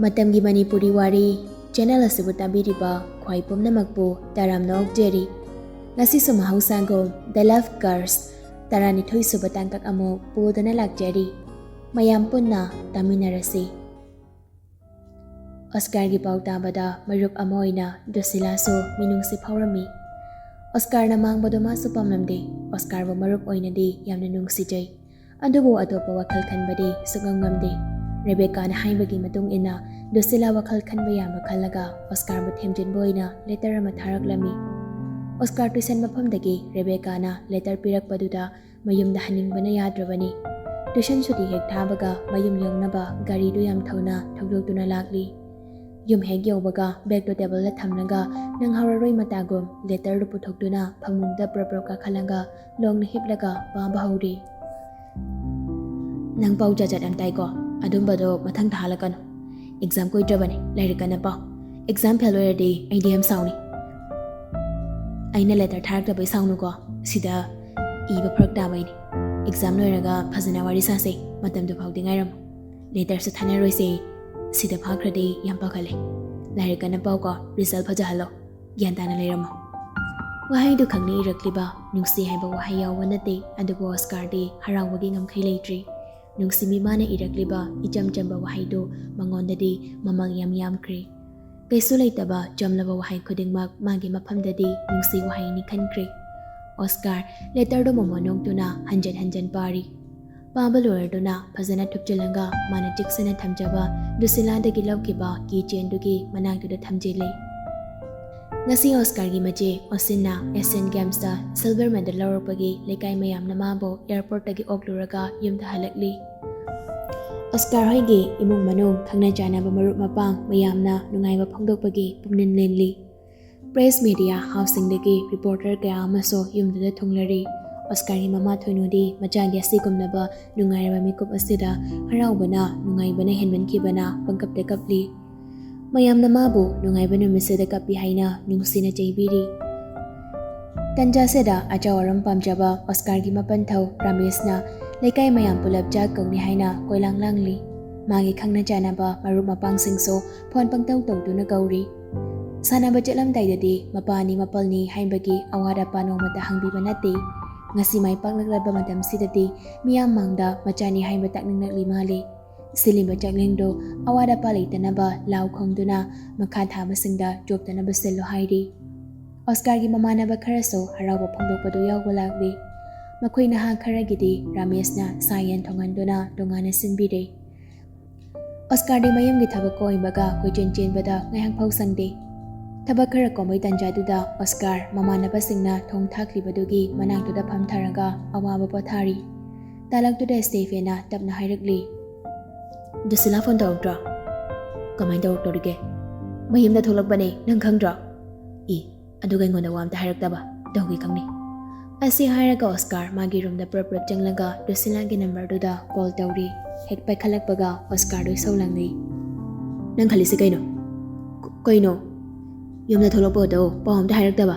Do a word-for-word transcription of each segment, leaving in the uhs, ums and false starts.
ꯃꯇꯝꯒꯤ ꯃꯅꯤꯄꯨꯔꯤ ꯋꯥꯔꯤ ꯆꯦꯅꯦꯜ ꯑꯁꯤꯕꯨ ꯇꯥꯕꯤꯔꯤꯕ ꯈ꯭ꯋꯥꯏ ꯄꯨꯝꯅꯃꯛꯄꯨ ꯇꯔꯥꯝꯅ ꯑꯣꯛꯆꯔꯤ꯫ ꯉꯁꯤꯁꯨ ꯃꯍꯧꯁꯥꯒꯨꯝ The Love Curse ꯇꯔꯥꯅꯤꯊꯣꯏ ꯁꯨꯕ ꯇꯥꯡꯀꯛ ꯑꯃꯨꯛ ꯄꯨꯗꯨꯅ ꯂꯥꯛꯆꯔꯤ꯫ ꯃꯌꯥꯝ ꯄꯨꯟꯅ ꯇꯥꯃꯤꯟꯅꯔꯁꯤ꯫ ꯑꯣꯁꯀꯥꯔꯒꯤ ꯄꯥꯎ ꯇꯥꯕꯗ ꯃꯔꯨꯞ ꯑꯃ ꯑꯣꯏꯅ ꯗꯨꯁꯤꯂꯥꯁꯨ ꯃꯤꯅꯨꯡꯁꯤ ꯐꯥꯎꯔꯝꯃꯤ꯫ ꯑꯣꯁꯀꯥꯔꯅ ꯃꯥꯡꯕꯗꯣ ꯃꯥꯁꯨ ꯄꯥꯝꯂꯝꯗꯦ꯫ ꯑꯣꯁꯀꯥꯔꯕꯨ ꯃꯔꯨꯞ ꯑꯣꯏꯅꯗꯤ ꯌꯥꯝꯅ ꯅꯨꯡꯁꯤꯖꯩ꯫ ꯑꯗꯨꯕꯨ ꯑꯇꯣꯞꯄ ꯋꯥꯈꯜ ꯈꯟꯕꯗꯤ ꯁꯨꯛꯉꯝ ꯉꯝꯗꯦ꯫ ꯔꯦꯕꯦꯀꯥꯅ ꯍꯥꯏꯕꯒꯤ ꯃꯇꯨꯡ ꯏꯟꯅ ꯗꯨꯁꯤꯂꯥ ꯋꯥꯈꯜ ꯈꯟꯕ ꯌꯥꯕ ꯈꯜꯂꯒ ꯑꯣꯁꯀꯥꯔꯕꯨ ꯊꯦꯝꯖꯤꯟꯕ ꯑꯣꯏꯅ ꯂꯦꯇꯔ ꯑꯃ ꯊꯥꯔꯛꯂꯝꯃꯤ꯫ ꯑꯣꯁꯀꯥꯔ ꯇꯨꯏꯁꯟ ꯃꯐꯝꯗꯒꯤ ꯔꯦꯕꯦꯀꯥꯅ ꯂꯦꯇꯔ ꯄꯤꯔꯛꯄꯗꯨꯗ ꯃꯌꯨꯝꯗ ꯍꯟꯅꯤꯡꯕꯅ ꯌꯥꯗ꯭ꯔꯕꯅꯤ꯫ ꯇꯨꯏꯁꯟ ꯁꯨꯇꯤ ꯍꯦꯛ ꯊꯥꯕꯒ ꯃꯌꯨꯝ ꯌꯧꯅꯕ ꯒꯥꯔꯤꯗꯨ ꯌꯥꯝ ꯊꯧꯅ ꯊꯧꯗꯣꯛꯇꯨꯅ ꯂꯥꯛꯂꯤ꯫ ꯌꯨꯝ ꯍꯦꯛ ꯌꯧꯕꯒ ꯕꯦꯒꯇꯨ ꯇꯦꯕꯜꯗ ꯊꯝꯂꯒ ꯅꯪꯍꯧꯔꯔꯣꯏ ꯃꯇꯥꯒꯨꯝ ꯂꯦꯇꯔꯗꯨ ꯄꯨꯊꯣꯛꯇꯨꯅ ꯐꯃꯨꯡꯗ ꯄ꯭ꯔꯞ ꯄ꯭ꯔꯞ ꯀꯥꯈꯠꯂꯒ ꯂꯣꯡꯅ ꯍꯤꯞꯂꯒ ꯄꯥꯕ ꯍꯧꯔꯤ꯫ ꯅꯪ ꯄꯥꯎ ꯖꯥꯠ ꯖꯥꯠ ꯌꯥꯝ ꯇꯥꯏꯀꯣ? ꯑꯗꯨꯝꯕꯗꯣ ꯃꯊꯪ ꯊꯥꯍꯜꯂꯛꯀꯅꯨ꯫ ꯑꯦꯛꯖꯥꯝ ꯀꯨꯏꯗ꯭ꯔꯕꯅꯤ, ꯂꯥꯏꯔꯤꯛ ꯀꯟꯅ ꯄꯥꯎ꯫ ꯑꯦꯛꯖꯥꯝ ꯐꯦꯜ ꯑꯣꯏꯔꯗꯤ ꯑꯩꯗꯤ ꯌꯥꯝ ꯁꯥꯎꯅꯤ꯫ ꯑꯩꯅ ꯂꯦꯇꯔ ꯊꯥꯔꯛꯇꯕꯩ ꯁꯥꯎꯅꯨꯀꯣ, ꯁꯤꯗ ꯏꯕ ꯐꯔꯛ ꯇꯥꯕꯩꯅꯤ꯫ ꯑꯦꯛꯖꯥꯝ ꯂꯣꯏꯔꯒ ꯐꯖꯅ ꯋꯥꯔꯤ ꯁꯥꯁꯦ, ꯃꯇꯝꯗꯨ ꯐꯥꯎꯗꯤ ꯉꯥꯏꯔꯝꯃꯨ꯫ ꯂꯦꯇꯔꯁꯨ ꯊꯥꯅꯔꯣꯏꯁꯦ, ꯁꯤꯗ ꯐꯥꯈ꯭ꯔꯗꯤ ꯌꯥꯝ ꯄꯥꯈꯠꯂꯦ꯫ ꯂꯥꯏꯔꯤꯛ ꯀꯟꯅ ꯄꯥꯎꯀꯣ, ꯔꯤꯖꯜ ꯐꯖꯍꯜꯂꯣ꯫ ꯒ꯭ꯌꯥꯟ ꯇꯥꯅ ꯂꯩꯔꯝꯃꯣ꯫ ꯋꯥꯍꯩꯗꯨ ꯈꯪꯅ ꯏꯔꯛꯂꯤꯕ ꯅꯨꯡꯁꯤ ꯍꯥꯏꯕ ꯋꯥꯍꯩ ꯌꯥꯎꯕ ꯅꯠꯇꯦ, ꯑꯗꯨꯕꯨ ꯑꯣꯁꯀꯥꯔꯗꯤ ꯍꯔꯥꯎꯕꯒꯤ ꯉꯝꯈꯩ ꯂꯩꯇ꯭ꯔꯤ꯫ ꯅꯨꯡꯁꯤꯕꯤ ꯃꯥꯅ ꯏꯔꯛꯂꯤꯕ ꯏꯆꯝ ꯆꯝꯕ ꯋꯥꯍꯩꯗꯨ ꯃꯉꯣꯟꯗꯗꯤ ꯃꯃꯜ ꯌꯥꯝ ꯌꯥꯝꯈ꯭ꯔꯦ꯫ ꯀꯩꯁꯨ ꯂꯩꯇꯕ ꯆꯝꯂꯕ ꯋꯥꯍꯩ ꯈꯨꯗꯤꯡꯃꯛ ꯃꯥꯒꯤ ꯃꯐꯝꯗꯗꯤ ꯅꯨꯡꯁꯤ ꯋꯥꯍꯩꯅꯤ ꯈꯟꯈ꯭ꯔꯦ꯫ ꯑꯣꯁꯀꯥꯔ ꯂꯦꯇꯔꯗꯨ ꯃꯃꯣꯟ ꯅꯣꯛꯇꯨꯅ ꯍꯟꯖꯟ ꯍꯟꯖꯟ ꯄꯥꯔꯤ꯫ ꯄꯥꯕ ꯂꯣꯏꯔꯗꯨꯅ ꯐꯖꯅ ꯊꯨꯞꯆꯤꯜꯂꯒ ꯃꯥꯅ ꯆꯦꯛꯁꯤꯟꯅ ꯊꯝꯖꯕ ꯗꯨꯁꯤꯂꯥꯗꯒꯤ ꯂꯧꯈꯤꯕ ꯀꯤ ꯆꯦꯟꯗꯨꯒꯤ ꯃꯅꯥꯛꯇꯨꯗ ꯊꯝꯖꯤꯜꯂꯤ꯫ ꯉꯁꯤ ꯑꯣꯁꯀꯥꯔꯒꯤ ꯃꯆꯦ ꯑꯣꯁꯤꯟꯅ ꯑꯦꯁꯤꯌꯥꯟ ꯒꯦꯝꯁꯇ ꯁꯤꯜꯚꯔ ꯃꯦꯗꯜ ꯂꯧꯔꯛꯄꯒꯤ ꯂꯩꯀꯥꯏ ꯃꯌꯥꯝꯅ ꯃꯥꯕꯨ ꯑꯦꯌꯔꯄꯣꯔꯠꯇꯒꯤ ꯑꯣꯛꯂꯨꯔꯒ ꯌꯨꯝꯗ ꯍꯜꯂꯛꯂꯤ꯫ ꯑꯣꯁꯀꯥꯔ ꯍꯣꯏꯒꯤ ꯏꯃꯨꯡ ꯃꯅꯨꯡ, ꯈꯪꯅ ꯆꯥꯟꯅꯕ ꯃꯔꯨꯞ ꯃꯄꯥꯡ ꯃꯌꯥꯝꯅ ꯅꯨꯡꯉꯥꯏꯕ ꯐꯣꯡꯗꯣꯛꯄꯒꯤ ꯄꯨꯝꯅꯤꯟ ꯂꯦꯟꯂꯤ꯫ ꯄ꯭ꯔꯦꯁ ꯃꯦꯗꯤꯌꯥ ꯍꯥꯎꯁꯁꯤꯡꯗꯒꯤ ꯔꯤꯄꯣꯔꯇꯔ ꯀꯌꯥ ꯑꯃꯁꯨ ꯌꯨꯝꯗꯨꯗ ꯊꯨꯡꯂꯔꯤ꯫ ꯑꯣꯁꯀꯥꯔꯒꯤ ꯃꯃꯥ ꯊꯣꯏꯅꯨꯗꯤ ꯃꯆꯥꯒꯤ ꯑꯁꯤꯒꯨꯝꯂꯕ ꯅꯨꯡꯉꯥꯏꯔꯕ ꯃꯤꯀꯨꯞ ꯑꯁꯤꯗ ꯍꯔꯥꯎꯕꯅ, ꯅꯨꯡꯉꯥꯏꯕꯅ ꯍꯦꯟꯃꯟꯈꯤꯕꯅ ꯄꯪꯀꯞꯇ ꯀꯞꯂꯤ꯫ ꯃꯌꯥꯝꯅ ꯃꯥꯕꯨ ꯅꯨꯡꯉꯥꯏꯕ ꯅꯨꯃꯤꯠꯁꯤꯗ ꯀꯞꯄꯤ ꯍꯥꯏꯅ ꯅꯨꯡꯁꯤꯅ ꯆꯩꯕꯤꯔꯤ꯫ ꯇꯟꯖꯥꯁꯤꯗ ꯑꯆꯧ ꯑꯔꯨꯝ ꯄꯥꯝꯖꯕ ꯑꯣꯁꯀꯥꯔꯒꯤ ꯃꯄꯟꯊꯧ ꯔꯥꯃꯦꯁꯅ ꯂꯩꯀꯥꯏ ꯃꯌꯥꯝ ꯄꯨꯂꯞ ꯆꯥꯛ ꯀꯧꯅꯤ ꯍꯥꯏꯅ ꯀꯣꯏꯂꯥꯡ ꯂꯥꯡꯂꯤ꯫ ꯃꯥꯒꯤ ꯈꯪꯅ ꯆꯥꯟꯅꯕ ꯃꯔꯨꯞ ꯃꯄꯥꯡꯁꯤꯡꯁꯨ ꯐꯣꯟ ꯄꯪꯇꯧ ꯇꯧꯗꯨꯅ ꯀꯧꯔꯤ꯫ ꯁꯥꯟꯅꯕ ꯆꯠꯂꯝꯗꯥꯏꯗꯗꯤ ꯃꯄꯥꯅꯤ ꯃꯄꯜꯅꯤ ꯍꯥꯏꯕꯒꯤ ꯑꯋꯥꯠ ꯑꯄꯥ ꯅꯣꯡꯃꯇ ꯍꯪꯕꯤꯕ ꯅꯠꯇꯦ꯫ ꯉꯁꯤ ꯃꯥꯏ ꯄꯥꯛꯂꯛꯂꯕ ꯃꯇꯝꯁꯤꯗꯗꯤ ꯃꯤꯌꯥꯝ ꯃꯥꯡꯗ ꯃꯆꯥꯅꯤ ꯍꯥꯏꯕ ꯇꯥꯛꯅꯤꯡꯂꯛꯂꯤ ꯃꯥꯜꯂꯤ꯫ ꯁꯤꯜꯂꯤꯕ ꯆꯥꯛꯂꯦꯟꯗꯣ ꯑꯋꯥꯠ ꯑꯄꯥ ꯂꯩꯇꯅꯕ ꯂꯥꯎ ꯈꯣꯡꯗꯨꯅ ꯃꯈꯥ ꯊꯥꯕꯁꯤꯡꯗ ꯆꯣꯞꯇꯅꯕ ꯁꯤꯜꯂꯨ ꯍꯥꯏꯔꯤ꯫ ꯑꯣꯁꯀꯥꯔꯒꯤ ꯃꯃꯥꯟꯅꯕ ꯈꯔꯁꯨ ꯍꯔꯥꯎꯕ ꯐꯣꯡꯗꯣꯛꯄꯗꯨ ꯌꯥꯎꯕ ꯂꯥꯛꯂꯤ꯫ ꯃꯈꯣꯏ ꯅꯍꯥ ꯈꯔꯒꯤꯗꯤ ꯔꯥꯃꯦꯁꯅ ꯁꯥ ꯌꯦꯟ ꯊꯣꯡꯍꯟꯗꯨꯅ ꯇꯣꯉꯥꯟꯅ ꯁꯤꯟꯕꯤꯔꯦ꯫ ꯑꯣꯁꯀꯥꯔꯗꯤ ꯃꯌꯨꯝꯒꯤ ꯊꯕꯛ ꯀꯣꯏꯕꯒ ꯀꯣꯏꯆꯦꯟ ꯆꯦꯟꯕꯗ ꯉꯥꯏꯍꯥꯛ ꯐꯥꯎ ꯁꯪꯗꯦ꯫ ꯊꯕꯛ ꯈꯔ ꯀꯣꯝꯕꯩ ꯇꯥꯟꯖꯥꯗꯨꯗ ꯑꯣꯁꯀꯥꯔ ꯃꯃꯥꯟꯅꯕꯁꯤꯡꯅ ꯊꯣꯡ ꯊꯥꯛꯂꯤꯕꯗꯨꯒꯤ ꯃꯅꯥꯛꯇꯨꯗ ꯐꯝꯊꯔꯒ ꯑꯋꯥꯕ ꯄꯣꯊꯥꯔꯤ꯫ ꯇꯥꯂꯛꯇꯨꯗ ꯁ꯭ꯇꯦꯐꯦꯅ ꯇꯞꯅ ꯍꯥꯏꯔꯛꯂꯤ, "ꯗꯨꯁꯤꯂꯥ ꯐꯣꯟ ꯇꯧꯔꯛꯇ꯭ꯔꯣ?" "ꯀꯃꯥꯏꯅ ꯇꯧꯔꯛꯇꯣꯔꯤꯒꯦ? ꯃꯌꯨꯝꯗ ꯊꯣꯛꯂꯛꯄꯅꯦ, ꯅꯪ ꯈꯪꯗ꯭ꯔꯣ?" "ꯏ, ꯑꯗꯨꯒ ꯑꯩꯉꯣꯟꯗ ꯋꯥ ꯑꯝꯇ ꯍꯥꯏꯔꯛꯇꯕ, ꯇꯧꯒꯦ ꯈꯪꯅꯤ?" ꯑꯁꯤ ꯍꯥꯏꯔꯒ ꯑꯣꯁꯀꯥꯔ ꯃꯥꯒꯤ ꯔꯨꯝꯗ ꯄ꯭ꯔꯞ ꯄ꯭ꯔꯞ ꯆꯪꯂꯒ ꯗꯨꯁꯤꯂꯥꯒꯤ ꯅꯝꯕꯔꯗꯨꯗ ꯀꯣꯜ ꯇꯧꯔꯤ꯫ ꯍꯦꯛ ꯄꯥꯏꯈꯠꯂꯛꯄꯒ ꯑꯣꯁꯀꯥꯔꯗꯣ ꯏꯁꯧ ꯂꯥꯡꯅꯩ꯫ "ꯅꯪ ꯈꯜꯂꯤꯁꯦ ꯀꯩꯅꯣ? ꯀ-, ꯀꯩꯅꯣ? ꯌꯨꯝꯗ ꯊꯣꯛꯂꯛꯄꯗꯣ ꯄꯥꯎ ꯑꯝꯇ ꯍꯥꯏꯔꯛꯇꯕ?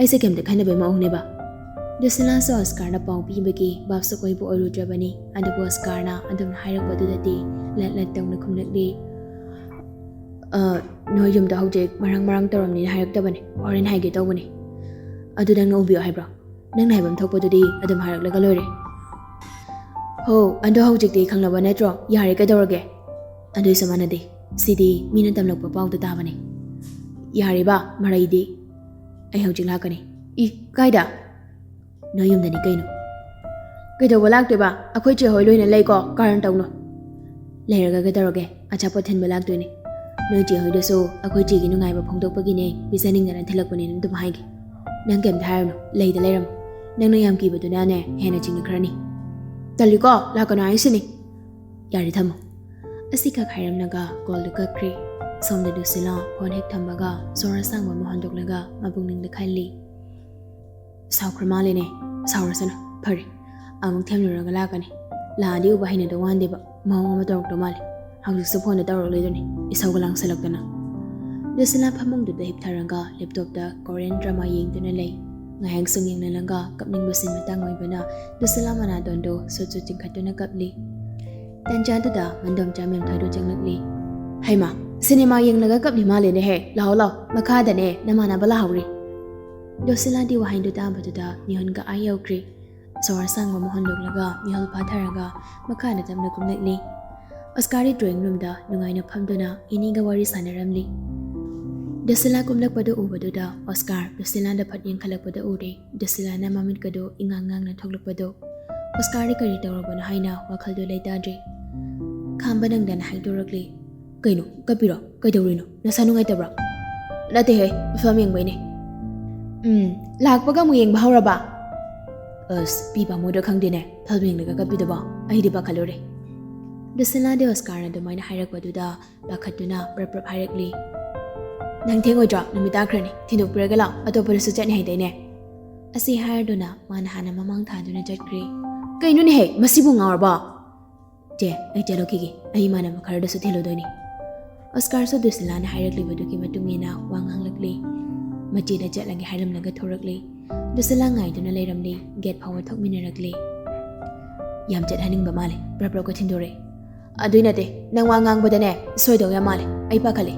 ꯑꯩꯁꯦ ꯀꯩꯝꯇ ꯈꯟꯅꯕꯩ ꯃꯑꯣꯡꯅꯦꯕ?" ꯗꯨꯁꯤꯂꯥꯁꯨ ꯑꯣꯁꯀꯥꯔꯅ ꯄꯥꯎ ꯄꯤꯕꯒꯤ ꯚꯥꯞꯁꯨ ꯑꯣꯏꯕꯨ ꯑꯣꯏꯔꯨꯗ꯭ꯔꯕꯅꯤ꯫ ꯑꯗꯨꯕꯨ ꯑꯣꯁꯀꯥꯔꯅ ꯑꯗꯨꯝ ꯍꯥꯏꯔꯛꯄꯗꯨꯗꯗꯤ ꯂꯠ ꯂꯠ ꯇꯧꯅ ꯈꯨꯝꯂꯛꯂꯤ꯫ "ꯑ, ꯅꯣꯏ ꯌꯨꯝꯗ ꯍꯧꯖꯤꯛ ꯃꯔꯥꯡ ꯃꯔꯥꯡ ꯇꯧꯔꯝꯅꯤꯅ ꯍꯥꯏꯔꯛꯇꯕꯅꯦ, ꯍꯣꯔꯦꯟ ꯍꯥꯏꯒꯦ ꯇꯧꯕꯅꯦ꯫ ꯑꯗꯨ ꯅꯪꯅ ꯎꯕꯤꯌꯣ ꯍꯥꯏꯕ꯭ꯔꯣ? ꯅꯪꯅ ꯍꯥꯏꯐꯝ ꯊꯣꯛꯄꯗꯨꯗꯤ ꯑꯗꯨꯝ ꯍꯥꯏꯔꯛꯂꯒ ꯂꯣꯏꯔꯦ꯫" "ꯍꯣ, ꯑꯗꯣ ꯍꯧꯖꯤꯛꯇꯤ ꯈꯪꯂꯕ ꯅꯠꯇ꯭ꯔꯣ? ꯌꯥꯔꯦ, ꯀꯩꯗꯧꯔꯒꯦ?" "ꯑꯗꯨꯏꯁꯨ ꯃꯥꯟꯅꯗꯦ, ꯁꯤꯗꯤ ꯃꯤꯅ ꯇꯝꯂꯛꯄ ꯄꯥꯎꯗ ꯇꯥꯕꯅꯦ꯫" "ꯌꯥꯔꯦꯕ, ꯃꯔꯩꯗꯤ꯫ ꯑꯩ ꯍꯧꯖꯤꯛ ꯂꯥꯛꯀꯅꯤ꯫" "ꯏ, ꯀꯥꯏꯗ?" "ꯅꯣꯏ ꯌꯨꯝꯗꯅꯤ ꯀꯩꯅꯣ꯫" "ꯀꯩꯗꯧꯕ ꯂꯥꯛꯇꯣꯏꯕ? ꯑꯩꯈꯣꯏ ꯆꯦ ꯍꯣꯏ ꯂꯣꯏꯅ ꯂꯩꯀꯣ, ꯀꯥꯔꯟ ꯇꯧꯅꯨ꯫" "ꯂꯩꯔꯒ ꯀꯩꯗꯧꯔꯒꯦ? ꯑꯆꯥꯄꯣꯠ ꯊꯤꯟꯕ ꯂꯥꯛꯇꯣꯏꯅꯦ꯫ ꯅꯣꯏ ꯆꯦ ꯍꯣꯏꯗꯁꯨ ꯑꯩꯈꯣꯏ ꯆꯦꯒꯤ ꯅꯨꯡꯉꯥꯏꯕ ꯐꯣꯡꯗꯣꯛꯄꯒꯤꯅꯦ, ꯄꯤꯖꯅꯤꯡꯗꯅ ꯊꯤꯜꯂꯛꯄꯅꯦꯅ ꯑꯗꯨꯝ ꯍꯥꯏꯒꯦ꯫ ꯅꯪ ꯀꯩꯝꯇ ꯍꯥꯏꯔꯨꯅꯨ, ꯂꯩꯗ ꯂꯩꯔꯝꯃꯣ꯫ ꯅꯪꯅ ꯌꯥꯝ ꯀꯤꯕꯗꯨꯅꯅꯦ ꯍꯦꯟꯅ ꯆꯤꯡꯅꯈ꯭ꯔꯅꯤ꯫" "ꯇꯜꯂꯤꯀꯣ, ꯂꯥꯛꯀꯅꯨ ꯍꯥꯏꯁꯤꯅꯤ꯫" "ꯌꯥꯔꯦ, ꯊꯝꯃꯣ꯫" ꯑꯁꯤꯈꯛ ꯍꯥꯏꯔꯝꯂꯒ ꯀꯣꯜꯗꯨ ꯀꯛꯈ꯭ꯔꯦ꯫ ꯁꯣꯝꯗ ꯗꯨꯁꯤꯂꯥ ꯐꯣꯟ ꯍꯦꯛ ꯊꯝꯕꯒ ꯁꯣꯔ ꯑꯁꯥꯡꯕ ꯑꯃ ꯍꯣꯟꯗꯣꯛꯂꯒ ꯃꯄꯨꯛꯅꯤꯡꯗ ꯈꯜꯂꯤ, "ꯁꯥꯎꯈ꯭ꯔ ꯃꯥꯜꯂꯦꯅꯦ꯫ ꯁꯥꯎꯔꯁꯅꯨ, ꯐꯔꯦ꯫ ꯑꯃꯨꯛ ꯊꯦꯝꯂꯨꯔꯒ ꯂꯥꯛꯀꯅꯤ꯫ ꯂꯥꯛꯑꯗꯤ ꯎꯕ ꯍꯩꯅꯗꯧ ꯃꯥꯟꯗꯦꯕ꯫ ꯃꯑꯣꯡ ꯑꯃ ꯇꯧꯔꯛꯇꯧ ꯃꯥꯜꯂꯦ꯫ ꯍꯧꯖꯤꯛꯁꯨ ꯐꯣꯟꯗ ꯇꯧꯔꯛꯂꯤꯗꯨꯅꯤ, ꯏꯁꯧꯒ ꯂꯥꯡꯁꯜꯂꯛꯇꯅ꯫" ꯗꯨꯁꯤꯂꯥ ꯐꯃꯨꯡꯗꯨꯗ ꯍꯤꯞꯊꯔꯒ ꯂꯦꯞꯇꯣꯞꯇ ꯀꯣꯔꯤꯌꯟ ꯗ꯭ꯔꯃꯥ ꯌꯦꯡꯗꯨꯅ ꯂꯩ꯫ ꯉꯥꯏꯍꯥꯛ ꯁꯨꯝ ꯌꯦꯡꯅꯂꯒ ꯀꯞꯅꯤꯡꯕ ꯁꯤꯟ ꯃꯇꯥꯡ ꯑꯣꯏꯕꯅ ꯗꯨꯁꯤꯂꯥ ꯃꯅꯥꯇꯣꯟꯗꯣ ꯁꯨꯠ ꯁꯨꯠ ꯆꯤꯡꯈꯠꯇꯨꯅ ꯀꯞꯂꯤ꯫ ꯇꯟꯖꯥꯗꯨꯗ ꯃꯟꯗꯣꯝꯆꯥ ꯃꯦꯝꯊꯣꯏꯗꯨ ꯆꯪꯂꯛꯂꯤ꯫ "ꯍꯩꯃꯥ, ꯁꯤꯅꯦꯃꯥ ꯌꯦꯡꯂꯒ ꯀꯞꯂꯤ ꯃꯥꯜꯂꯦꯅꯦꯍꯦ꯫ ꯂꯥꯛꯑꯣ ꯂꯥꯛꯑꯣ, ꯃꯈꯥꯗꯅꯦ ꯅꯃꯥꯟꯅꯕ ꯂꯥꯛꯍꯧꯔꯤ꯫" ꯗꯣꯁꯤꯂꯥꯗꯤ ꯋꯥꯍꯩꯗꯨ ꯇꯥꯕꯗꯨꯗ ꯃꯤꯍꯨꯟꯒ ꯑꯥ ꯌꯧꯈ꯭ꯔꯤ꯫ ꯁꯣꯔ ꯑꯁꯥꯡꯕ ꯑꯃ ꯍꯣꯟꯗꯣꯛꯂꯒ ꯃꯤꯍꯨꯜ ꯐꯥꯊꯔꯒ ꯃꯈꯥꯗ ꯇꯞꯅ ꯀꯨꯝꯂꯛꯂꯤ꯫ ꯑꯣꯁꯀꯥꯔꯗꯤ ꯗ꯭ꯔꯣꯌꯤꯡ ꯔꯨꯝꯗ ꯅꯨꯡꯉꯥꯏꯅ ꯐꯝꯗꯨꯅ ꯑꯦꯅꯤꯒ ꯋꯥꯔꯤ ꯁꯥꯟꯅꯔꯝꯂꯤ꯫ ꯗꯣꯁꯤꯂꯥ ꯀꯨꯝꯂꯛꯄꯗꯨ ꯎꯕꯗꯨꯗ ꯑꯣꯁꯀꯥꯔ ꯗꯣꯁꯤꯂꯥꯗ ꯐꯠ ꯌꯦꯡꯈꯠꯂꯛꯄꯗ ꯎꯔꯦ꯫ ꯗꯣꯁꯤꯂꯥꯅ ꯃꯃꯤꯠꯀꯗꯨ ꯏꯉꯥꯡ ꯉꯥꯡꯅ ꯊꯣꯛꯂꯛꯄꯗꯨ꯫ ꯑꯣꯁꯀꯥꯔꯗꯤ ꯀꯔꯤ ꯇꯧꯔꯕꯅꯣ ꯍꯥꯏꯅ ꯋꯥꯈꯜꯗꯨ ꯂꯩꯇꯥꯗ꯭ꯔꯦ꯫ ꯈꯥꯝꯕ ꯅꯪꯗꯅ ꯍꯥꯏꯗꯣꯔꯛꯂꯤ꯫ "ꯀꯩꯅꯣ, ꯀꯞꯄꯤꯔꯣ? ꯀꯩꯗꯧꯔꯤꯅꯣ? ꯅꯁꯥ ꯅꯨꯡꯉꯥꯏꯇꯕ꯭ꯔꯣ?" "ꯅꯠꯇꯦꯍꯦ, ꯐꯤꯂꯝ ꯌꯦꯡꯕꯩꯅꯦ꯫" "ꯎꯝ, ꯂꯥꯛꯄꯒ ꯑꯃꯨꯛ ꯌꯦꯡꯕ ꯍꯧꯔꯕ?" "ꯑꯁ, ꯄꯤ ꯄꯥꯃꯨꯗ꯭ꯔꯥ ꯈꯪꯗꯦꯅꯦ, ꯐꯤꯂꯝ ꯌꯦꯡꯂꯒ ꯀꯞꯄꯤꯗꯨꯕꯣ? ꯑꯩꯗꯤ ꯄꯥꯈꯠꯂꯨꯔꯦ꯫" ꯗꯣꯁꯤꯂꯥꯗꯤ ꯑꯣꯁꯀꯥꯔꯅ ꯑꯗꯨꯃꯥꯏꯅ ꯍꯥꯏꯔꯛꯄꯗꯨꯗ ꯄꯥꯈꯠꯇꯨꯅ ꯄ꯭ꯔꯞ ꯄ꯭ꯔꯞ ꯍꯥꯏꯔꯛꯂꯤ꯫ "ꯅꯪ ꯊꯦꯡꯉꯣꯏꯗ꯭ꯔꯣ? ꯅꯨꯃꯤꯠ ꯇꯥꯈ꯭ꯔꯅꯤ꯫ ꯊꯤꯟꯗꯣꯛꯄꯤꯔꯒꯦ ꯂꯥꯛꯑꯣ, ꯑꯇꯣꯞꯄꯗꯁꯨ ꯆꯠꯅꯤ ꯍꯥꯏꯗꯥꯏꯅꯦ?" ꯑꯁꯤ ꯍꯥꯏꯔꯗꯨꯅ ꯃꯥꯅ ꯍꯥꯟꯅ ꯃꯃꯥꯡ ꯊꯥꯗꯨꯅ ꯆꯠꯈ꯭ꯔꯦ꯫ "ꯀꯩꯅꯣꯅꯦꯍꯦ, ꯃꯁꯤꯕꯨ ꯉꯥꯎꯔꯕꯣ?" "ꯆꯦ, ꯑꯩ ꯆꯠꯂꯨꯈꯤꯒꯦ꯫ ꯑꯩ ꯏꯃꯥꯟꯅꯕ ꯈꯔꯗꯁꯨ ꯊꯤꯜꯂꯨꯗꯣꯏꯅꯤ꯫" ꯑꯣꯁꯀꯥꯔꯁꯨ ꯗꯨꯁꯤꯂꯥꯅ ꯍꯥꯏꯔꯛꯂꯤꯕꯗꯨꯒꯤ ꯃꯇꯨꯡ ꯏꯟꯅ ꯋꯥ ꯉꯥꯡꯂꯛꯂꯤ꯫ ꯃꯆꯦꯗ ꯆꯠꯂꯒꯦ ꯍꯥꯏꯔꯝꯂꯒ ꯊꯣꯔꯛꯂꯤ꯫ ꯗꯨꯁꯤꯂꯥ ꯉꯥꯏꯗꯨꯅ ꯂꯩꯔꯝꯂꯤ꯫ ꯒꯦꯠ ꯐꯥꯎꯕ ꯊꯣꯛꯃꯤꯟꯅꯔꯛꯂꯤ꯫ "ꯌꯥꯝ ꯆꯠꯍꯟꯅꯤꯡꯕ ꯃꯥꯜꯂꯦ, ꯄ꯭ꯔꯞ ꯄ꯭ꯔꯞꯀ ꯊꯤꯟꯗꯣꯔꯛꯑꯦ꯫" "ꯑꯗꯨꯏ ꯅꯠꯇꯦ, ꯅꯪ ꯋꯥ ꯉꯥꯡꯕꯗꯅꯦ ꯁꯣꯏꯗꯧ ꯌꯥꯝ ꯃꯥꯜꯂꯦ, ꯑꯩ ꯄꯥꯈꯠꯂꯦ꯫"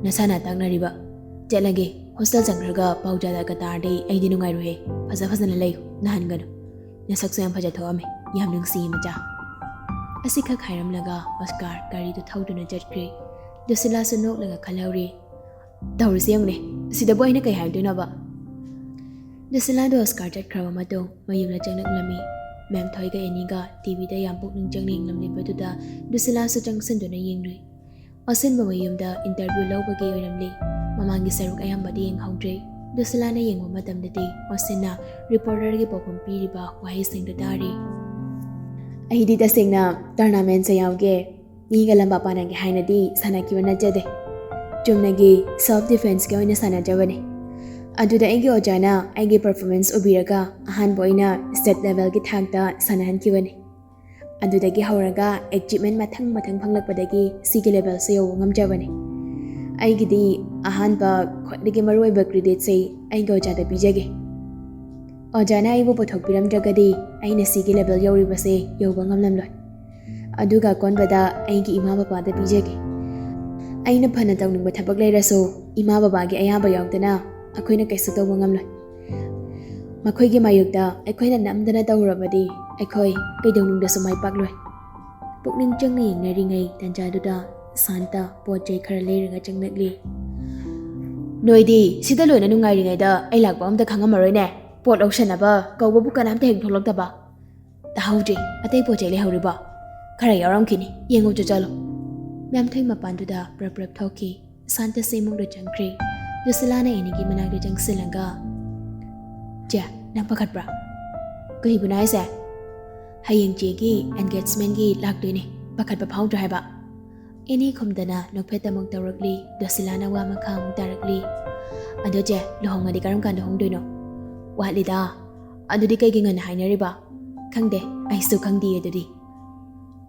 "ꯅꯁꯥꯅ ꯇꯥꯛꯅꯔꯤꯕ꯫ ꯆꯠꯂꯒꯦ, ꯍꯣꯁꯇꯦꯜ ꯆꯪꯈ꯭ꯔꯒ ꯄꯥꯎ ꯖꯥꯠ ꯖꯥꯠꯀ ꯇꯥꯔꯗꯤ ꯑꯩꯗꯤ ꯅꯨꯡꯉꯥꯏꯔꯣꯏꯍꯦ꯫ ꯐꯖ ꯐꯖꯅ ꯂꯩꯌꯨ, ꯅꯥꯍꯟꯒꯅꯨ꯫ ꯅꯁꯛꯁꯨ ꯌꯥꯝ ꯐꯖ ꯊꯣꯛꯑꯝꯃꯦ, ꯌꯥꯝ ꯅꯨꯡꯁꯤꯌꯦ ꯃꯆꯥ꯫" ꯑꯁꯤꯈꯛ ꯍꯥꯏꯔꯝꯂꯒ ꯑꯣꯁꯀꯥꯔ ꯒꯥꯔꯤꯗꯨ ꯊꯧꯗꯨꯅ ꯆꯠꯈ꯭ꯔꯦ꯫ ꯗꯨꯁꯤꯂꯥꯁꯨ ꯅꯣꯛꯂꯒ ꯈꯜꯍꯧꯔꯤ꯫ "ꯇꯧꯔꯤꯁꯤ ꯌꯦꯡꯉꯨꯅꯦ, ꯁꯤꯗꯕꯨ ꯑꯩꯅ ꯀꯩ ꯍꯥꯏꯗꯣꯏꯅꯣꯕ?" ꯗꯨꯁꯤꯂꯥꯗꯣ ꯑꯣꯁꯀꯥꯔ ꯆꯠꯈ꯭ꯔꯕ ꯃꯇꯨꯡ ꯃꯌꯨꯝꯗ ꯆꯪꯂꯛꯂꯝꯃꯤ꯫ ꯃꯦꯝꯊꯣꯏꯒ ꯑꯦꯅꯤꯒ ꯇꯤꯚꯤꯗ ꯌꯥꯝ ꯄꯨꯛꯅꯤꯡ ꯆꯪꯅ ꯌꯦꯡꯂꯝꯂꯤꯕꯗꯨꯗ ꯗꯨꯁꯤꯂꯥꯁꯨ ꯆꯪꯁꯤꯟꯗꯨꯅ ꯌꯦꯡꯂꯨꯏ꯫ ꯑꯣꯁꯤꯟꯕ ꯃꯌꯨꯝꯗ ꯏꯟꯇꯔꯚ꯭ꯌꯨ ꯂꯧꯕꯒꯤ ꯑꯣꯏꯔꯝꯂꯤ꯫ ꯃꯃꯥꯡꯒꯤ ꯁꯔꯨꯛ ꯑꯌꯥꯝꯕꯗꯤ ꯌꯦꯡꯍꯧꯗ꯭ꯔꯦ꯫ ꯗꯨꯁꯤꯂꯥꯅ ꯌꯦꯡꯕ ꯃꯇꯝꯗꯗꯤ ꯑꯣꯁꯤꯟꯅ ꯔꯤꯄꯣꯔꯇꯔꯒꯤ ꯄꯥꯎꯈꯨꯝ ꯄꯤꯔꯤꯕ ꯋꯥꯍꯩꯁꯤꯡꯗꯨ ꯇꯥꯔꯤ꯫ "ꯑꯩꯗꯤ ꯇꯁꯦꯡꯅ ꯇꯣꯔꯅꯥꯃꯦꯟꯁꯦ ꯌꯥꯎꯒꯦ, ꯃꯤꯒ ꯂꯝꯕꯥ ꯄꯥꯅꯒꯦ ꯍꯥꯏꯅꯗꯤ ꯁꯥꯟꯅꯈꯤꯕ ꯅꯠꯆꯗꯦ꯫ ꯆꯨꯝꯅꯒꯤ ꯁꯦꯜꯐ ꯗꯤꯐꯦꯟꯁꯀꯤ ꯑꯣꯏꯅ ꯁꯥꯟꯅꯖꯕꯅꯦ꯫ ꯑꯗꯨꯗ ꯑꯩꯒꯤ ꯑꯣꯖꯥꯅ ꯑꯩꯒꯤ ꯄꯔꯐꯣꯔꯃꯦꯟꯁ ꯎꯕꯤꯔꯒ ꯑꯍꯥꯟꯕ ꯑꯣꯏꯅ ꯁ꯭ꯇꯦꯠ ꯂꯦꯚꯦꯜꯒꯤ ꯊꯥꯛꯇ ꯁꯥꯟꯅꯍꯟꯈꯤꯕꯅꯦ꯫ ꯑꯗꯨꯗꯒꯤ ꯍꯧꯔꯒ ꯑꯦꯆꯤꯞꯃꯦꯟ ꯃꯊꯪ ꯃꯊꯪ ꯐꯪꯂꯛꯄꯗꯒꯤ ꯁꯤꯒꯤ ꯂꯦꯚꯦꯜꯁꯦ ꯌꯧꯕ ꯉꯝꯖꯕꯅꯦ꯫ ꯑꯩꯒꯤꯗꯤ ꯑꯍꯥꯟꯕ ꯈ꯭ꯋꯥꯏꯗꯒꯤ ꯃꯔꯨꯑꯣꯏꯕ ꯀ꯭ꯔꯦꯗꯤꯠꯁꯦ ꯑꯩꯒꯤ ꯑꯣꯖꯥꯗ ꯄꯤꯖꯒꯦ꯫ ꯑꯣꯖꯥꯅ ꯑꯩꯕꯨ ꯄꯨꯊꯣꯛꯄꯤꯔꯝꯗ꯭ꯔꯒꯗꯤ ꯑꯩꯅ ꯁꯤꯒꯤ ꯂꯦꯚꯦꯜ ꯌꯧꯔꯤꯕꯁꯦ ꯌꯧꯕ ꯉꯝꯂꯝꯂꯣꯏ꯫ ꯑꯗꯨꯒ ꯑꯀꯣꯟꯕꯗ ꯑꯩꯒꯤ ꯏꯃꯥ ꯕꯕꯥꯗ ꯄꯤꯖꯒꯦ꯫ ꯑꯩꯅ ꯐꯅ ꯇꯧꯅꯤꯡꯕ ꯊꯕꯛ ꯂꯩꯔꯁꯨ, ꯏꯃꯥ ꯕꯕꯥꯒꯤ ꯑꯌꯥꯕ ꯌꯥꯎꯗꯅ ꯑꯩꯈꯣꯏꯅ ꯀꯩꯁꯨ ꯇꯧꯕ ꯉꯝꯂꯣꯏ꯫ ꯃꯈꯣꯏꯒꯤ ꯃꯥꯌꯣꯛꯇ ꯑꯩꯈꯣꯏꯅ ꯅꯝꯗꯅ ꯇꯧꯔꯕꯗꯤ ꯑꯩꯈꯣꯏ ꯀꯩꯗꯧꯅꯨꯡꯗꯁꯨ ꯃꯥꯏ ꯄꯥꯛꯂꯣꯏ꯫ ꯄꯨꯛꯅꯤꯡ ꯆꯪꯅ ꯌꯦꯡꯅꯔꯤꯉꯩ ꯇꯟꯖꯥꯗꯨꯗ ꯁꯥꯟꯇ ꯄꯣꯠ ꯆꯩ ꯈꯔ ꯂꯩꯔꯒ ꯆꯪꯂꯛꯂꯤ꯫ "ꯅꯣꯏꯗꯤ ꯁꯤꯗ ꯂꯣꯏꯅ ꯅꯨꯡꯉꯥꯏꯔꯤꯉꯩꯗ ꯑꯩ ꯂꯥꯛꯄ ꯑꯝꯇ ꯈꯪꯉꯝꯃꯔꯣꯏꯅꯦ꯫ ꯄꯣꯠ ꯂꯧꯁꯟꯅꯕ ꯀꯧꯕꯕꯨ ꯀꯅꯥꯝꯇ ꯍꯦꯛ ꯊꯣꯛꯂꯛꯇꯕ꯫ ꯇꯥꯍꯧꯗ꯭ꯔꯤ, ꯑꯇꯩ ꯄꯣꯠ ꯆꯩ ꯂꯩꯍꯧꯔꯤꯕꯣ? ꯈꯔ ꯌꯥꯎꯔꯝꯈꯤꯅꯤ, ꯌꯦꯡꯉꯨ ꯆꯣ ꯆꯠꯂꯣ꯫" ꯃꯌꯥꯝꯊꯣꯏ ꯃꯄꯥꯟꯗꯨꯗ ꯄ꯭ꯔꯞ ꯄ꯭ꯔꯞ ꯊꯣꯛꯈꯤ꯫ ꯁꯥꯟꯇꯁ ꯏꯃꯨꯡꯗ ꯆꯪꯈ꯭ꯔꯦ꯫ ꯂꯨꯁꯤꯂꯥꯅ ꯑꯦꯅꯤꯒꯤ ꯃꯅꯥꯛꯇ ꯆꯪꯁꯤꯜꯂꯒ, "ꯆꯦ, ꯅꯪ ꯄꯥꯈꯠꯄ꯭ꯔꯥ?" "ꯀꯩꯕꯨꯅꯣ ꯍꯥꯏꯁꯦ?" "ꯍꯌꯦꯡ ꯆꯦꯒꯤ ꯑꯦꯟꯒꯦꯖꯃꯦꯟꯒꯤ ꯂꯥꯛꯇꯣꯏꯅꯦ, ꯄꯥꯈꯠꯄ ꯐꯥꯎꯗ꯭ꯔꯥ ꯍꯥꯏꯕ?" ꯑꯦꯅꯤ ꯈꯨꯝꯗꯅ ꯅꯣꯛꯐꯦꯠ ꯑꯃꯨꯛ ꯇꯧꯔꯛꯂꯤ꯫ ꯂꯨꯁꯤꯂꯥꯅ ꯋꯥ ꯃꯈꯥ ꯑꯃꯨꯛ ꯇꯥꯔꯛꯂꯤ꯫ "ꯑꯗꯣ ꯆꯦ, ꯂꯨꯍꯣꯡꯉꯗꯤ ꯀꯔꯝ ꯀꯥꯟꯗ ꯍꯣꯡꯗꯣꯏꯅꯣ?" "ꯋꯥꯠꯂꯤꯗ꯫ ꯑꯗꯨꯗꯤ ꯀꯩꯒꯤ ꯉꯟꯅ ꯍꯥꯏꯅꯔꯤꯕ?" "ꯈꯪꯗꯦ, ꯑꯩꯁꯨ ꯈꯪꯗꯤꯌꯦ ꯑꯗꯨꯗꯤ꯫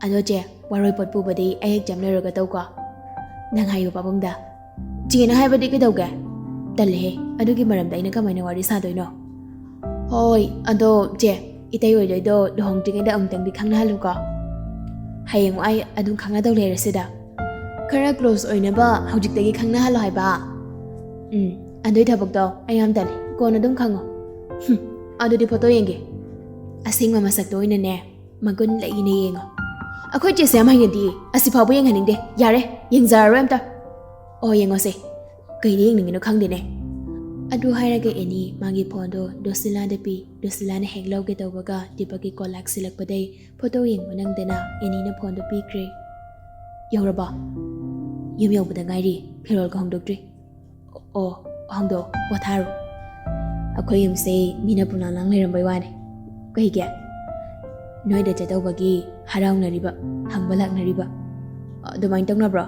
ꯑꯗꯣ ꯆꯦ, ꯋꯥꯔꯣꯏ ꯄꯣꯠ ꯄꯨꯕꯗꯤ ꯑꯩ ꯍꯦꯛ ꯆꯠꯂꯨꯔꯒ ꯇꯧꯀꯣ꯫ ꯅꯪ ꯍꯥꯏꯌꯨ ꯄꯥꯕꯨꯡꯗ꯫ ꯆꯦꯅ ꯍꯥꯏꯕꯗꯤ ꯀꯩꯗꯧꯒꯦ? ꯇꯜꯂꯦꯍꯦ, ꯑꯗꯨꯒꯤ ꯃꯔꯝꯗ ꯑꯩꯅ ꯀꯃꯥꯏꯅ ꯋꯥꯔꯤ ꯁꯥꯗꯣꯏꯅꯣ?" "ꯍꯣꯏ, ꯑꯗꯣ ꯆꯦ, ꯏꯇꯩ ꯑꯣꯏꯗꯣꯏꯗꯣ ꯂꯨꯍꯣꯡꯗ꯭ꯔꯤꯉꯩꯗ ꯑꯃꯨꯛꯇꯪꯗꯤ ꯈꯪꯅꯍꯜꯂꯨꯀꯣ꯫ ꯍꯌꯦꯡ ꯑꯩ ꯑꯗꯨꯝ ꯈꯪꯅꯗꯧ ꯂꯩꯔꯁꯤꯗ꯫ ꯈꯔ ꯀ꯭ꯂꯣꯁ ꯑꯣꯏꯅꯕ ꯍꯧꯖꯤꯛꯇꯒꯤ ꯈꯪꯅꯍꯜꯂꯣ ꯍꯥꯏꯕ?" "ꯎꯝ, ꯑꯗꯨꯏ ꯊꯕꯛꯇꯣ ꯑꯩ ꯌꯥꯝ ꯇꯜꯂꯤ, ꯀꯣꯟꯅ ꯑꯗꯨꯝ ꯈꯪꯉꯣ꯫" "ꯍꯨꯝ, ꯑꯗꯨꯗꯤ ꯐꯣꯇꯣ ꯌꯦꯡꯒꯦ꯫ ꯑꯁꯦꯡꯕ ꯃꯁꯛꯇꯣ ꯑꯣꯏꯅꯅꯦ, ꯃꯒꯨꯟ ꯂꯩꯅ ꯌꯦꯡꯉꯣ꯫" "ꯑꯩꯈꯣꯏ ꯆꯦꯁꯦ ꯌꯥꯝ ꯍꯩꯅꯗꯤꯌꯦ, ꯑꯁꯤꯐꯥꯎꯕ ꯌꯦꯡꯍꯟꯅꯤꯡꯗꯦ, ꯌꯥꯔꯦ, ꯌꯦꯡꯖꯔꯔꯣꯏ ꯑꯝꯇ꯫" "ꯑꯣ, ꯌꯦꯡꯉꯣꯁꯦ, ꯀꯩꯗ ꯌꯦꯡꯅꯤꯡꯉꯤꯅꯣ ꯈꯪꯗꯦꯅꯦ꯫" ꯑꯗꯨ ꯍꯥꯏꯔꯒ ꯑꯦꯅꯤ ꯃꯥꯒꯤ ꯐꯣꯟꯗꯣ ꯗꯣꯁꯤꯂꯥꯗ ꯄꯤ꯫ ꯗꯣꯁꯤꯂꯥꯅ ꯍꯦꯛ ꯂꯧꯒꯦ ꯇꯧꯕꯒ ꯗꯤꯄꯛꯀꯤ ꯀꯣꯜ ꯂꯥꯛꯁꯤꯜꯂꯛꯄꯗꯩ ꯐꯣꯇꯣ ꯌꯦꯡꯕ ꯅꯪꯗꯅ ꯑꯦꯅꯤꯅ ꯐꯣꯟꯗꯣ ꯄꯤꯈ꯭ꯔꯦ꯫ "ꯌꯧꯔꯕꯣ?" "ꯌꯨꯝ ꯌꯧꯕꯗ ꯉꯥꯏꯔꯤ, ꯐꯤꯔꯣꯜꯒ ꯍꯣꯡꯗꯣꯛꯇ꯭ꯔꯤ꯫" "ꯑꯣ, ꯍꯣꯡꯗꯣꯛꯑꯣ, ꯄꯣꯊꯥꯔꯣ꯫" "ꯑꯩꯈꯣꯏ ꯌꯨꯝꯁꯦ ꯃꯤꯅ ꯄꯨꯝꯂꯥꯡ ꯂꯥꯡ ꯂꯩꯔꯝꯕꯩ ꯋꯥꯅꯤ꯫" "ꯀꯩꯒꯤ?" "ꯅꯣꯏꯗ ꯆꯠꯇꯧꯕꯒꯤ ꯍꯔꯥꯎꯅꯔꯤꯕ, ꯍꯪꯕ ꯂꯥꯛꯅꯔꯤꯕ꯫" "ꯑꯗꯨꯃꯥꯏꯅ ꯇꯧꯅꯕ꯭ꯔꯣ?"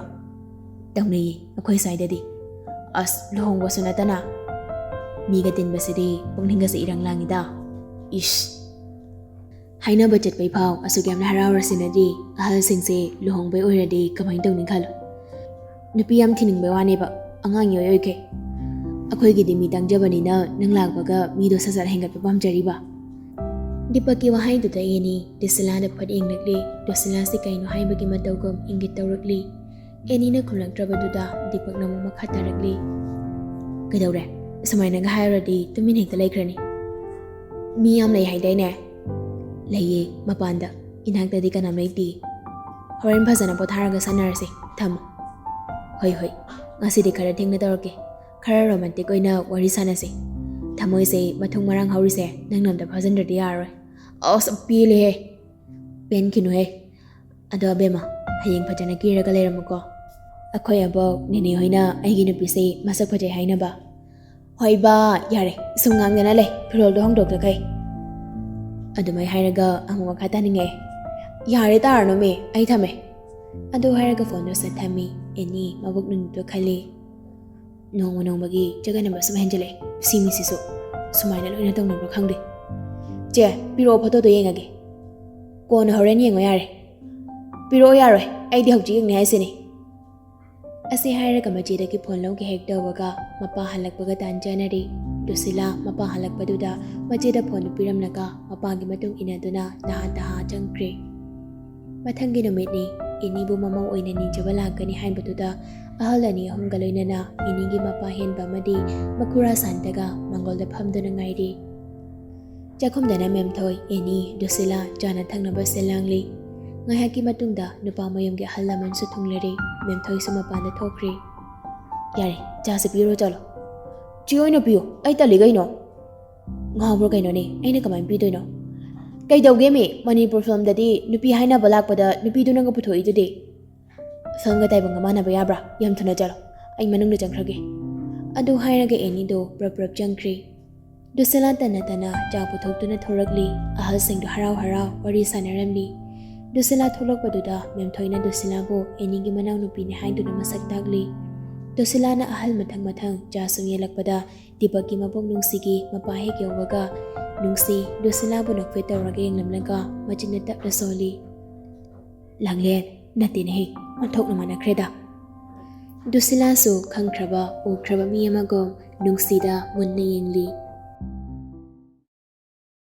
"ꯇꯧꯅꯩꯌꯦ ꯑꯩꯈꯣꯏ ꯁ꯭ꯋꯥꯏꯗꯗꯤ꯫" "ꯑꯁ, ꯂꯨꯍꯣꯡꯕꯁꯨ ꯅꯠꯇꯅ꯫ ꯃꯤꯒ ꯇꯤꯟꯕꯁꯤꯗꯤ ꯄꯨꯛꯅꯤꯡꯒꯁꯦ ꯏꯔꯪ ꯂꯥꯡꯉꯤꯗ꯫ ꯏꯁ!" "ꯍꯥꯏꯅꯕ ꯆꯠꯄꯩ ꯐꯥꯎ ꯑꯁꯨꯛ ꯌꯥꯝꯅ ꯍꯔꯥꯎꯔꯁꯤꯅꯗꯤ ꯑꯍꯜꯁꯤꯡꯁꯦ ꯂꯨꯍꯣꯡꯕꯩ ꯑꯣꯏꯔꯗꯤ ꯀꯃꯥꯏꯅ ꯇꯧꯅꯤ ꯈꯜꯂꯣ꯫ ꯅꯨꯄꯤ ꯌꯥꯝ ꯊꯤꯅꯤꯡꯕꯩ ꯋꯥꯅꯦꯕ, ꯑꯉꯥꯡ ꯏꯑꯣꯏ ꯑꯣꯏꯈꯩ꯫ ꯑꯩꯈꯣꯏꯒꯤꯗꯤ ꯃꯤ ꯇꯪꯖꯕꯅꯤꯅ ꯅꯪ ꯂꯥꯛꯄꯒ ꯃꯤꯗꯣ ꯁꯠ ꯁꯠ ꯍꯦꯟꯒꯠꯄ ꯄꯥꯝꯖꯔꯤꯕ꯫" ꯗꯤꯄꯛꯀꯤ ꯋꯥꯍꯩꯗꯨꯗ ꯑꯦꯅꯤ ꯗꯨꯁꯤꯂꯥꯗ ꯐꯠ ꯌꯦꯡꯂꯛꯂꯤ꯫ ꯗꯨꯁꯤꯂꯥꯁꯤ ꯀꯩꯅꯣ ꯍꯥꯏꯕꯒꯤ ꯃꯇꯧꯒꯨꯝ ꯏꯪꯒꯤꯠ ꯇꯧꯔꯛꯂꯤ꯫ ꯑꯦꯅꯤꯅ ꯈꯨꯝꯂꯛꯇ꯭ꯔꯕꯗꯨꯗ ꯗꯤꯄꯛꯅ ꯑꯃꯨꯛ ꯃꯈꯥ ꯇꯥꯔꯛꯂꯤ꯫ "ꯀꯩꯗꯧꯔꯦ? ꯑꯁꯨꯃꯥꯏꯅꯒ ꯍꯥꯏꯔꯨꯔꯗꯤ ꯇꯨꯃꯤꯟ ꯍꯦꯛꯇ ꯂꯩꯈ꯭ꯔꯅꯤ꯫ ꯃꯤ ꯌꯥꯝ ꯂꯩ ꯍꯥꯏꯗꯥꯏꯅꯦ?" "ꯂꯩꯌꯦ, ꯃꯄꯥꯟꯗ꯫ ꯏꯅꯥꯛꯇꯗꯤ ꯀꯅꯥꯝ ꯂꯩꯇꯦ꯫ ꯍꯣꯔꯦꯟ ꯐꯖꯅ ꯄꯣꯊꯥꯔꯒ ꯁꯥꯟꯅꯔꯁꯦ꯫ ꯊꯝꯃꯣ꯫" "ꯍꯣꯏ, ꯍꯣꯏ꯫ ꯉꯁꯤꯗꯤ ꯈꯔ ꯊꯦꯡꯅ ꯇꯧꯔꯛꯀꯦ꯫ ꯈꯔ ꯔꯣꯃꯥꯟꯇꯤꯛ ꯑꯣꯏꯅ ꯋꯥꯔꯤ ꯁꯥꯟꯅꯁꯦ꯫ ꯊꯃꯣꯏꯁꯦ ꯃꯊꯨꯡ ꯃꯔꯥꯡ ꯍꯧꯔꯤꯁꯦ ꯅꯪꯅ ꯑꯝꯇ ꯐꯥꯖꯤꯟꯗ꯭ꯔꯗꯤ ꯌꯥꯔꯔꯣꯏ꯫" "ꯑꯁ, ꯄꯦꯜꯂꯦꯍꯦ꯫" "ꯄꯦꯟꯈꯤꯅꯨꯍꯦ꯫ ꯑꯗꯣ ꯑꯕꯦꯝꯃ, ꯍꯌꯦꯡ ꯐꯖꯅ ꯀꯦꯔꯒ ꯂꯩꯔꯝꯃꯨꯀꯣ꯫ ꯑꯩꯈꯣꯏ ꯑꯕꯣꯛ ꯅꯦꯅꯦ ꯍꯣꯏꯅ ꯑꯩꯒꯤ ꯅꯨꯄꯤꯁꯦ ꯃꯁꯛ ꯐꯖꯩ ꯍꯥꯏꯅꯕ꯫" "ꯍꯣꯏꯕ, ꯌꯥꯔꯦ, ꯁꯨꯝ ꯉꯥꯡꯗꯅ ꯂꯩ, ꯐꯤꯔꯣꯜꯗꯣ ꯍꯣꯡꯗꯣꯛꯇꯈꯩ꯫" ꯑꯗꯨꯃꯥꯏ ꯍꯥꯏꯔꯒ ꯑꯃꯨꯛ ꯃꯈꯥ ꯇꯥꯅꯤꯡꯉꯛꯑꯦ꯫ "ꯌꯥꯔꯦ, ꯇꯥꯔꯅꯨꯃꯤ, ꯑꯩ ꯊꯝꯃꯦ꯫" ꯑꯗꯨ ꯍꯥꯏꯔꯒ ꯐꯣꯟꯗꯣ ꯁꯠ ꯊꯝꯃꯤ꯫ ꯑꯦꯅꯤ ꯃꯕꯨꯛ ꯅꯨꯡꯗꯣ ꯈꯜꯂꯤ꯫ ꯅꯣꯡꯃ ꯅꯣꯡꯃꯒꯤ ꯆꯒꯟꯅꯕ ꯁꯨꯝ ꯍꯦꯟꯖꯤꯜꯂꯛꯑꯦ꯫ ꯁꯤ ꯃꯤꯁꯤꯁꯨ ꯁꯨꯃꯥꯏꯅ ꯂꯣꯏꯅ ꯇꯧꯅꯕ꯭ꯔꯥ ꯈꯪꯗꯦ꯫ "ꯆꯦ, ꯄꯤꯔꯛꯑꯣ, ꯐꯣꯇꯣꯗꯣ ꯌꯦꯡꯉꯒꯦ꯫" "ꯀꯣꯟꯅ ꯍꯣꯔꯦꯟ ꯌꯦꯡꯉꯣ ꯌꯥꯔꯦ꯫" "ꯄꯤꯔꯛꯑꯣ ꯌꯥꯔꯣꯏ, ꯑꯩꯗꯤ ꯍꯧꯖꯤꯛ ꯌꯦꯡꯅꯤ ꯍꯥꯏꯁꯤꯅꯤ꯫" ꯑꯁꯤ ꯍꯥꯏꯔꯒ ꯃꯆꯦꯗꯒꯤ ꯐꯣꯟ ꯂꯧꯒꯦ ꯍꯦꯛ ꯇꯧꯕꯒ, ꯃꯄꯥ ꯍꯜꯂꯛꯄꯒ ꯇꯥꯟ ꯆꯥꯅꯔꯤ꯫ ꯗꯨꯁꯤꯂꯥ ꯃꯄꯥ ꯍꯜꯂꯛꯄꯗꯨꯗ ꯃꯆꯦꯗ ꯐꯣꯟꯗꯨ ꯄꯤꯔꯝꯂꯒ ꯃꯄꯥꯒꯤ ꯃꯇꯨꯡ ꯏꯟꯅꯗꯨꯅ ꯇꯍꯥ ꯇꯍꯥ ꯆꯪꯈ꯭ꯔꯦ꯫ ꯃꯊꯪꯒꯤ ꯅꯨꯃꯤꯠꯅꯤ꯫ ꯑꯦꯅꯤꯕꯨ ꯃꯃꯧ ꯑꯣꯏꯅ ꯅꯤꯡꯖꯕ ꯂꯥꯛꯀꯅꯤ ꯍꯥꯏꯕꯗꯨꯗ ꯑꯍꯜ ꯑꯅꯤ ꯑꯍꯨꯝꯒ ꯂꯣꯏꯅꯅ ꯑꯦꯅꯤꯒꯤ ꯃꯄꯥ ꯍꯦꯟꯕ ꯑꯃꯗꯤ ꯃꯈꯨꯔꯥ ꯁꯥꯟꯇꯒ ꯃꯥꯡꯒꯣꯜꯗ ꯐꯝꯗꯨꯅ ꯉꯥꯏꯔꯤ꯫ ꯆꯥꯛꯈꯨꯝꯗꯅ ꯃꯦꯝꯊꯣꯏ, ꯑꯦꯅꯤ, ꯗꯨꯁꯤꯂꯥ ꯆꯥꯅ ꯊꯛꯅꯕ ꯁꯤꯜ ꯂꯥꯡꯂꯤ꯫ ꯉꯥꯏꯍꯥꯛꯀꯤ ꯃꯇꯨꯡꯗ ꯅꯨꯄꯥ ꯃꯌꯨꯝꯒꯤ ꯑꯍꯜ ꯂꯃꯟꯁꯨ ꯊꯨꯡꯂꯔꯦ꯫ ꯃꯦꯝꯊꯣꯏꯁꯨ ꯃꯄꯥꯟꯗ ꯊꯣꯛꯈ꯭ꯔꯦ꯫ "ꯌꯥꯔꯦ, ꯆꯥꯁꯤ ꯄꯤꯔꯣ ꯆꯠꯂꯣ꯫" "ꯆꯦ ꯑꯣꯏꯅ ꯄꯤꯌꯨ, ꯑꯩ ꯇꯜꯂꯤ ꯀꯩꯅꯣ꯫" "ꯉꯥꯎꯕ꯭ꯔꯣ ꯀꯩꯅꯣꯅꯦ, ꯑꯩꯅ ꯀꯃꯥꯏꯅ ꯄꯤꯗꯣꯏꯅꯣ?" "ꯀꯩꯗꯧꯒꯦꯃꯤ, ꯃꯅꯤꯄꯨꯔ ꯐꯤꯂꯝꯗꯗꯤ ꯅꯨꯄꯤ ꯍꯥꯏꯅꯕ ꯂꯥꯛꯄꯗ ꯅꯨꯄꯤꯗꯨꯅꯒ ꯄꯨꯊꯣꯛꯏꯗꯨꯗꯤ?" "ꯐꯤꯂꯝꯒ ꯇꯥꯏꯕꯪꯒ ꯃꯥꯟꯅꯕ ꯌꯥꯕ꯭ꯔꯥ? ꯌꯥꯝ ꯊꯨꯅ ꯆꯠꯂꯣ, ꯑꯩ ꯃꯅꯨꯡꯗ ꯆꯪꯈ꯭ꯔꯒꯦ꯫" ꯑꯗꯨ ꯍꯥꯏꯔꯒ ꯑꯦꯅꯤꯗꯣ ꯄ꯭ꯔꯞ ꯄ꯭ꯔꯞ ꯆꯪꯈ꯭ꯔꯦ꯫ ꯗꯨꯁꯤꯂꯥ ꯇꯟꯅ ꯇꯟꯅ ꯆꯥ ꯄꯨꯊꯣꯛꯇꯨꯅ ꯊꯣꯔꯛꯂꯤ꯫ ꯑꯍꯜꯁꯤꯡꯗꯣ ꯍꯔꯥꯎ ꯍꯔꯥꯎ ꯋꯥꯔꯤ ꯁꯥꯟꯅꯔꯝꯂꯤ꯫ ꯗꯨꯁꯤꯂꯥ ꯊꯣꯛꯂꯛꯄꯗꯨꯗ ꯃꯦꯝꯊꯣꯏꯅ ꯗꯨꯁꯤꯂꯥꯕꯨ ꯑꯦꯅꯤꯒꯤ ꯃꯅꯥꯎꯅꯨꯄꯤꯅꯤ ꯍꯥꯏꯗꯨꯅ ꯃꯁꯛ ꯇꯥꯛꯂꯤ꯫ ꯗꯨꯁꯤꯂꯥꯅ ꯑꯍꯜ ꯃꯊꯪ ꯃꯊꯪ ꯆꯥ ꯁꯨꯝ ꯌꯦꯜꯂꯛꯄꯗ ꯗꯤꯄꯛꯀꯤ ꯃꯕꯣꯛ ꯅꯨꯡꯁꯤꯒꯤ ꯃꯄꯥ ꯍꯦꯛ ꯌꯧꯕꯒ ꯅꯨꯡꯁꯤ ꯗꯨꯁꯤꯂꯥꯕꯨ ꯅꯣꯛꯐꯦꯠ ꯇꯧꯔꯒ ꯌꯦꯡꯂꯝꯂꯒ ꯃꯆꯤꯟꯅ ꯇꯞꯅ ꯁꯣꯜꯂꯤ꯫ "ꯂꯥꯡꯂꯦꯟ, ꯅꯠꯇꯦꯅꯦꯍꯦ, ꯑꯣꯟꯊꯣꯛꯅ ꯃꯥꯟꯅꯈ꯭ꯔꯦꯗ꯫" ꯗꯨꯁꯤꯂꯥꯁꯨ ꯈꯪꯈ꯭ꯔꯕ ꯎꯈ꯭ꯔꯕ ꯃꯤ ꯑꯃꯒꯨꯝ ꯅꯨꯡꯁꯤꯗ ꯃꯨꯟꯅ ꯌꯦꯡꯂꯤ꯫